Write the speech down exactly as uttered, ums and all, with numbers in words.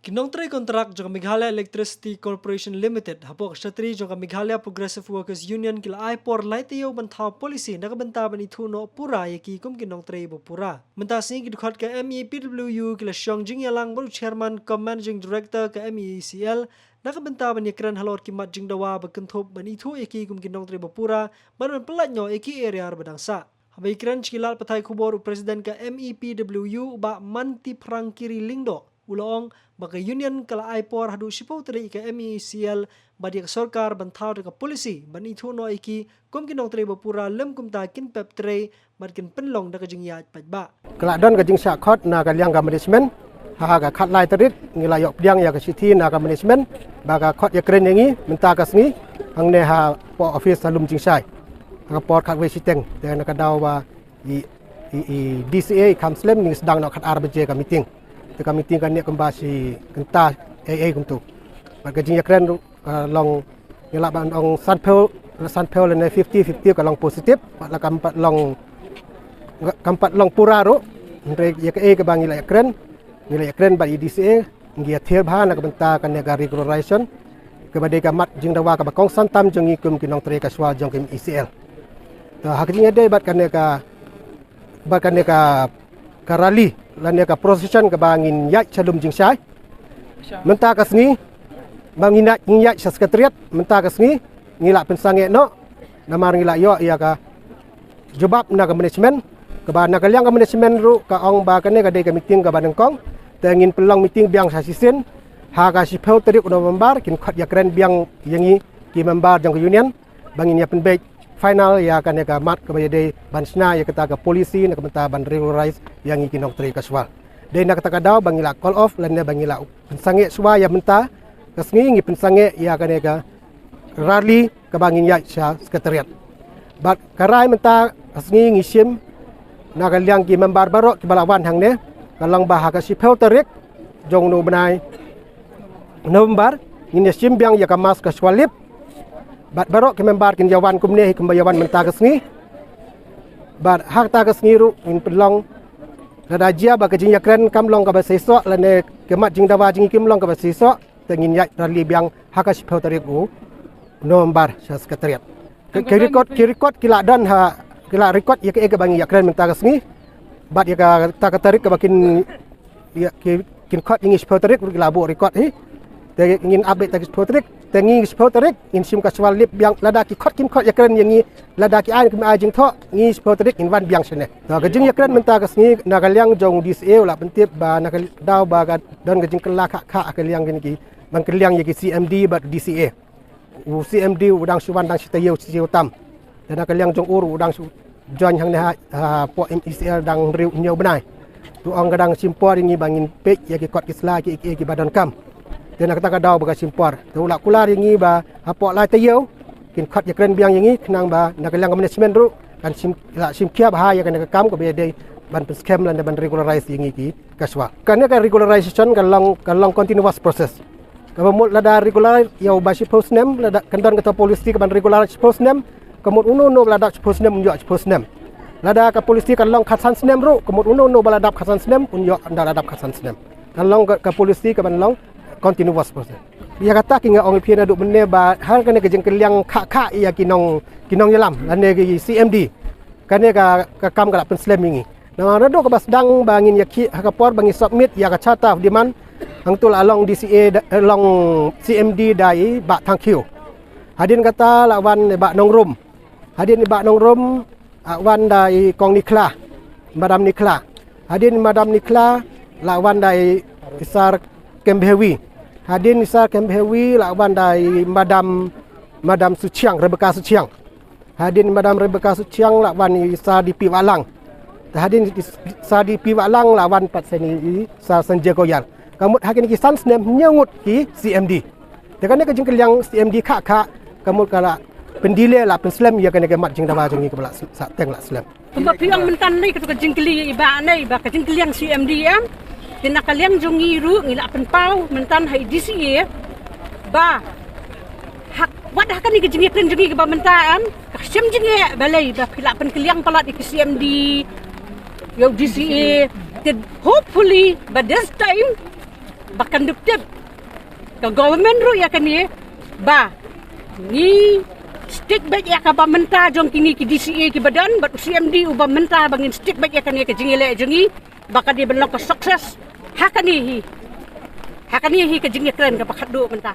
Ki nongtrei kontrak jong ka Meghalaya Electricity Corporation Limited hapoh ka shatri jong ka Meghalaya Progressive Workers Union ki la ai por lai taïew ban thaw policy na ka bynta ban ithuh noh pura ïa ki kum ki nongtrei ba pura. Mynta ka sngi ki dkhot ka M E P W U ki la shong jingïalang bad u chairman cum managing director ka M E E C L na ka bynta ban ïakren halor ki mat jingdawa ba kynthup ban ithuh ïa ki kum ki nongtrei ba pura bad ban pyllait noh ïa ki arrear ba dang sah. Haba ïakren sha ki lad pathai khubor u president ka M E P W U u Bah Mantiphrang Kiri Lyngdoh u la ong ba ka union ka la ai por haduh shiphew tarik ïa ka M E E C L bad ïa ka sorkar ban thaw da ka policy ban ithuh noh ïa ki kum ki nongtrei ba pura lym kumta kin pep trei bad kin pynlong da ka jingïaid paidbah. Ka la don ka jingshah khot na ka liang ka management ha ka khatlai tarik ngi la ïoh pdiang ïa ka shithi na ka management ba ka khot ïakren ïa ngi mynta ka sngi hangne hapoh office ha Lumjingshai ha ka por khatwei shiteng. Te na ka daw ba i, i, i D C A i kham slem ngi sdang noh khatar baje ka meeting. Te ka meeting kane kumba shi kynta ei ei kumtu. Bad ka jingïakren ruh ka long ngi lah ban ong sanphew sanphew lane fifty fifty ka long positive. Bad la kam pat long kam pat long pura ruh. Hynrei ïa kaei kaba ngi la ïakren ngi la ïakren bad i D C A ngi ïathir bha na ka bynta kane ka regularization kaba dei ka mat jingdawa kaba kongsan tam jong ngi kum ki nongtrei ka shuwa jong ka M E E C L. To ha ka jingïadei bad kane ka bad kane ka ka rally lane ka procession kaba ngin ïaid sha Lumjingshai. Mynta ka sngi ba ngin ïaid ngin ïaid sha secretariat mynta ka sngi ngi la pynsangeh noh namar ngi la ïoh ïa ka jubab na ka management kaba na ka liang ka management ruh ka ong ba kane ka dei ka meeting kaba nyngkong. Te ngin pynlong meeting biang sha shisien ha ka shiphew tarik u November kin khot ïakren biang ïa ngi ki member jong ka union ba ngin ïa pynbeit final ïa kane ka mat kaba ïadei ban shna ïa kata ka policy na ka bynta ban regularize ïa ngi ki nongtrei ka shuwa. Dei na kata ka daw ba ngi la call off lane ba ngi la pynsangeh shuwa ïa mynta ka sngi ngi pynsangeh ïa kane ka rally kaba ngin ïaid sha secretariat. Bad ka rai mynta ka sngi ngi shim na ka liang ki member baroh kiba la wan hangne ka long ba ha ka shiphew tarik jong u bnai November ngin ïa shim biang ïa ka mass ka shuwa lip. Bad baroh ki member kin ïa wan kumne hi kumba ïa wan mynta ka sngi. Bad ha kata ka sngi ruh ngin pynlong lada jia ba ka jingïakren kam long kaba seisoh lane ka mat jingdawa jong ngi kim long kaba seisoh. Te ngin ïaid rally biang ha ka shiphew tarik u November sha secretariat. Ki record ki record ki la don ha ki la record ïa kaei kaba ngi ïakren mynta ka sngi bad ïa kata ka tarik kaba kin ïa ki kin khot ïa ngi shiphew tarik ruh ki la buh record hi. Te ngin update ta ki shiphew tarik te ngi shiphew tarik ngin shim ka shuwa lip biang lada ki khot kim khot ïakren ïa ngi lada ki ai kim ai jingthoh ngi shiphew tarik ngin wan biang shane. To ka jingïakren mynta ka sngi na ka liang jong D C A u la pyntip ba na ka daw ba ka don ka jingkylla kha kha ka liang kine ki ban kylliang ïa ki C M D bad D C A. U C M D u dang shu wan dang shi taïew shi taïew tam. Te na ka liang jong u ruh u dang shu join hangne ha hapoh M E E C L dang hynriew hynñiew bnai. Tu ong ka dang shim por ïa ngi ba ngin peit ïa ki kot ki sla ki ki kiba donkam. Te na kata ka daw ba ka shim por te u la kular ïa ngi ba hapoh lai taïew kin khot ïakren biang ïa ngi khnang ba na ka liang ka management ruh kan shim la shim khia bha ïa kane ka kam kaba ïadei ban pynskhem lane ban regularize ïa ngi ki ka shuwa. Kane ka regularization ka long ka long continuous process. Kaba mut lada regular ïa u ba shiphew snem lada kan don kata policy kaban regular shiphew snem. Ka mut uno uno ba la dap shiphew snem un ïoh shiphew snem. Lada ka policy kan long khatsan snem ruh ka mut uno uno ba la dap khatsan snem un ïoh ynda la dap khatsan snem. Kan long ka, ka policy kaban long continuous process. Ïa kata ki nga ong ïa phi naduh mynne ba ha kane ka jingkylliang kha kha ïa ki nong ki nongïalam lane ki C M D. Kane ka, ka kam ka la pynslem ïa ngi. Namar naduh kaba sdang ba ngin ïa khih ha ka por ba ngin submit ïa ka charter of demand hangtu la long D C A da, eh, long C M D da i Bah Thangkhiew. Hadien kata la wan i Bah Nongrum. Hadien i Bah Nongrum la wan da i Kong Nikhla, Madam Nikhla. Hadien i Madam Nikhla la wan da i Sir Kembhewi. Hadien i Sir Kembhewi la wan da i Madam Madam Suchiang, Rebecca Suchiang. Hadien Madam Rebecca Suchiang la wan i Sir D P Wahlang. Te hadien i Sir D P Wahlang la wan pat seni i Sir Sanjay Goyal. Ka mut ha kine ki san snem hynñiew ngut ki C M D. Te kane ka jingkylliang C M D kha kha ka mut ka la pyndelay la pynslem ïa kane ka mat jingdawa jong ngi kaba la sah teng la slem. Kumba phi ong mynta ne katu ka jingkylli i Bah ne ba ka jingkylliang C M D em. Te na ka liang jong ngi ruh ngi la pynpaw mynta ha i D C A ba hak wat ha kane ka jingïakren jong ngi kaba mynta em ka shem jingeh balei ba phi la pynkylliang palat ïa ka C M D ïa u D C A. Te hopefully by this time ba kan dep tip ka government ruh ïa kane, ba ngi stick beit ïa kaba mynta jong kine ki D C A kiba don bad u C M D uba mynta, ba ngin stick beit ïa kane ka jingïaleh jong ngi ba ka dei ban long ka success ha kane hi, ha kane hi ka jingïakren kaba khatduh mynta.